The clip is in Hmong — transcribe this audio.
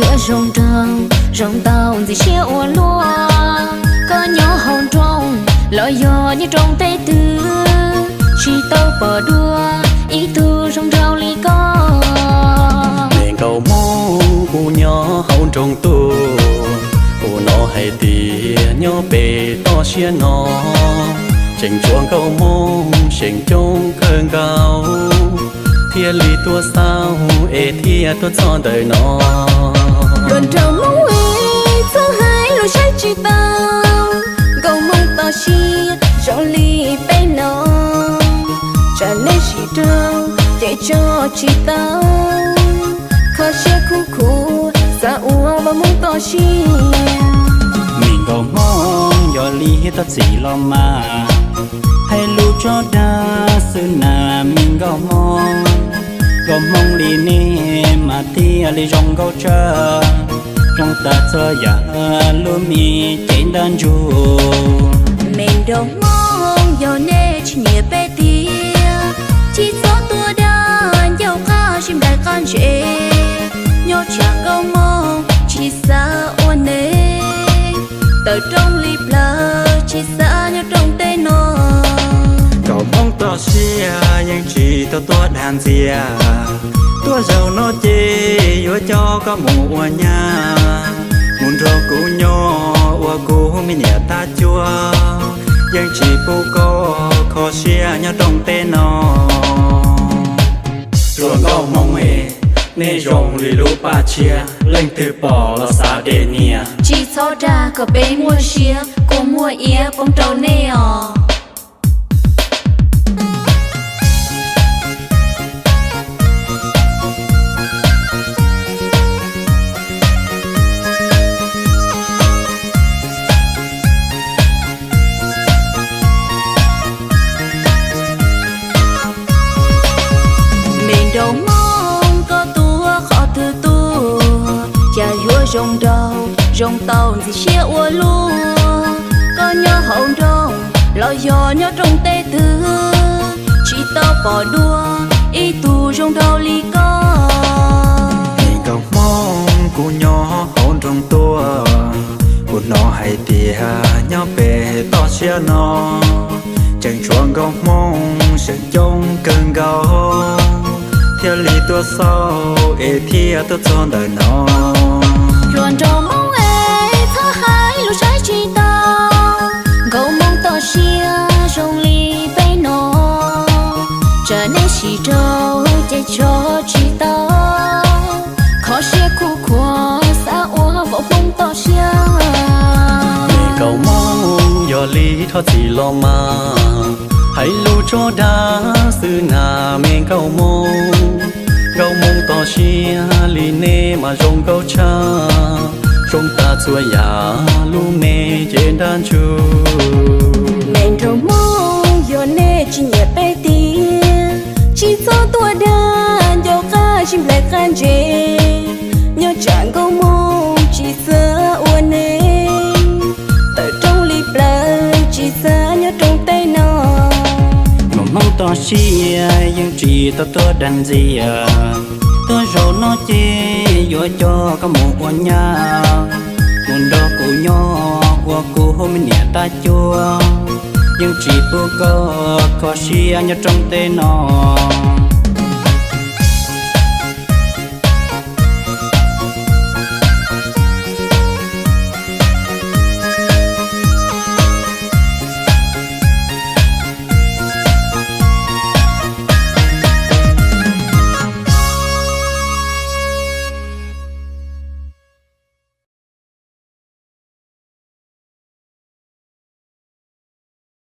Yuav zoo nraug zoo tau ntxim siab ua luaj, koj nyob hauv nroog los yog nyob rooj teb twg, tsis tau pom dua ib tug zoo nraug li koj. Me nkauj hmoob kuv nyob hauv nroog tuaj, kuv hnov hais tias nyob pem toj siab no tseem tshuav nkauj hmoob seem coob kawg nkaus, thiaj li tuaj xauj es thiaj tuaj txog ntawm no. Hluas nraug hmoob es txhob hais lus saib tsis taus, nkauj hmoob toj siab zoo li peb no, tsam nej sib raug ces tso tsis tau, kho siab khuv khuv xav ua vauv hmoob toj siab. Me nkauj hmoob yog li tau txim los mas, hais lus tso dag xwb na me nkauj hmoob. Nkauj hmoob li nej mas thiaj li zoo nkauj tshaj, zoo tas txhua yam lub me cev ntaj ntsug. Me nraug hmoob yog nej tsis nyiam peb tiag, tsis txhob tuaj dag ncauj qab sib nplaim qab ntsev, nyob tsam nkauj hmoob tsis xav ua neeg, tawm rooj li plawv tsis xav nyob rooj teb no. Nkauj hmoob toj siab yeej tsis tau tuaj dag ntxias, tuaj zaum no ces yuav coj koj mus ua nyab, mus nrog kuv nyob ua kuv me niam tab cuab, yeej tsis pub koj kho siab nyob rooj teb no. Hluas nkauj hmoob es, nej zoo li lub paj tshiab, leej twg pom los xav de niam. Tsis txhob dag kom peb muaj siab, kua muag iab poob rau nej os. Me nraug hmoob koj tuaj qhov twg tuaj, cas yuav zoo nraug zoo tau ntxim siab ua luaj, koj nyob hauv nroog los yog nyob rooj teb twg, tsis tau pom dua ib tug zoo nraug li koj. Me nkauj hmoob kuv nyob hauv nroog tuaj, kuv hnov hais tias nyob pem toj siab no tseem tshuav nkauj hmoob seem coob kawg nkaus, thiaj li tuaj xauj es thiaj tuaj txog ntawm no. Hluas nraug hmoob es txhob hais lus saib tsis taus, nkauj hmoob toj siab zoo li peb no, tsam nej sib raug ces tso tsis tau, kho siab khuv khuav xav ua vauv hmoob toj siab. Me nkauj hmoob yog li thov txim los mas, hais lus tso dag xwb na me nkauj hmoob. Nkauj hmoob toj siab li nej mas zoo nkauj tshaj, zoo tas txhua yam lub me cev ntaj ntsug. Me nraug hmoob yog nej tsis nyiam peb tiag, tsis txhob tuaj dag ncauj qab sib nplaim qab ntsev, nyob tsam nkauj hmoob tsis xav ua neeg, tawm rooj li plawv tsis xav nyob rooj teb no. Nkauj hmoob toj siab yeej tsis tau tuaj dag ntxias, tuaj zaum no ces yuav coj koj mus ua nyab, mus nrog kuv nyob ua kuv me niam tab cuab, yeej tsis pub koj kho siab nyob rooj teb no.